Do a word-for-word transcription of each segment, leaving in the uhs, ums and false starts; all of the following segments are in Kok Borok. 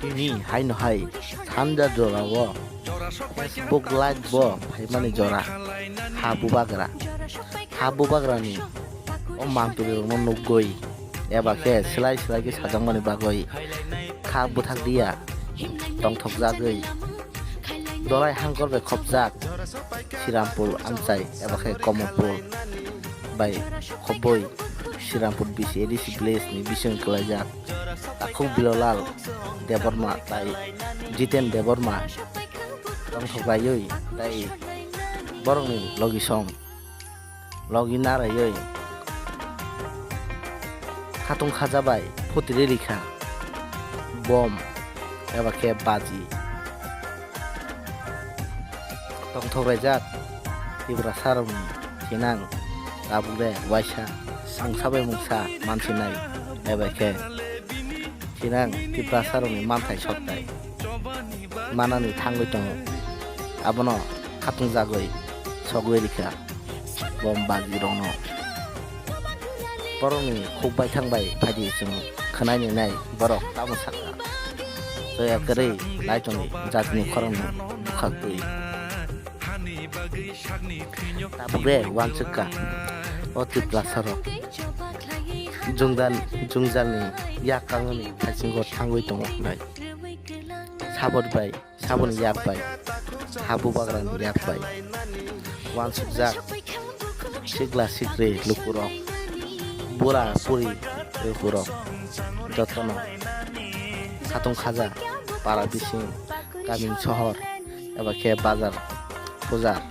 Tini haino hai sanja jorao Facebook live bo phaimani jora ha bubagra. Ha bubagrani o mantwirwkno nukgwi eba khe slai slai khe sajakmani bagwi kha bwthak diya tongthokjagwi Dolai hangkor bai khopjak Srirampur amchai eba khe Kamalpur bai khobwi Srirampur B C A D C village ni bising kwlaijak Takhuk Bilolal Debbarma tai Jiten Debbarma tongthok laiwi tai borokni logisong logi naraiwi khatung khaja bai phutiri rikha bom eba khe baji tongthok raijak Tiprasarokni thinang tabukre waisa mungsa bai mungsa mansinai eba khe thinang Tiprasarokni manthai sokthai manani thangwi tongo abono khatungjagwi sogwi rikha. Bom bagirokno borokni khuk baithang bai phaidi chwng khwnai ninai borok tamo sakha. Joya kwrwi Laichongni jatini khorokno bwkhaktwi tabukre uansukha o Tiprasarok jwngjal jwngjalni yak kangmani thaisingo thangwi tongo hwnwi sabot bai. Saboni yak bai, ha bubagrani yak bai, uansukjak sikla sikri lukurok, bura buri lukurok jotono khatung khaja para bising kaming sohor eba khe bazar pujar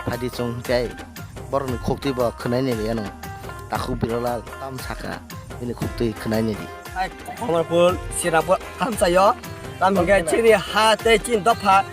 phaidi chwng tei borokni khuktwi bo khwnai nini ano takhuk Birolal tam sakha bini khuktwi khwnai nini. Hai Kamalpur, Srirampur amchaio. Tamo hingke chini ha tei chini dopha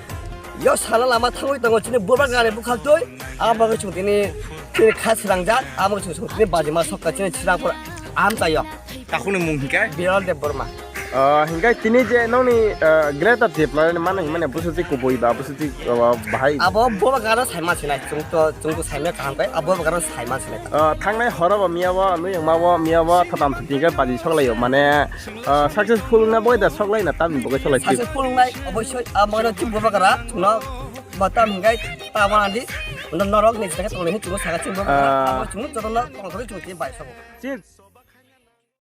yo sala lama thangwi tongo chini bubagrani bwkhaktwi. Abo bagwi chwng tini, tini kha srangjak, abo bagwi chwng tini bajima sokha chini Srirampur amchaio. Takhukni mung hingke? Biral Debbarma. Ah, hingke tini je nokni, ah, Greater Tipraland mano himani busuti kubui ba busuti, ah, bahai. Abo bubagrano saima sinai, chwng to, chwng to saimya kaham kai, abo bubagrano saima sinai. Ah, thangnai horo bo miya bo, nuyung ma bo miya bo, thatam thiti hingke baji soklaio, mane Ah, successful wngna bagwi da sok laina tamni bagwi sok lai twi. Successful wngnai oboisoi, ah, mano chwng bubagra chwngno batam hingkai ta wana di, no norok ni saka tongni chwngno saka chwng bubagra, ah, abo chwngno jotono tongthokgwi chwng tini bai sobo. Chin.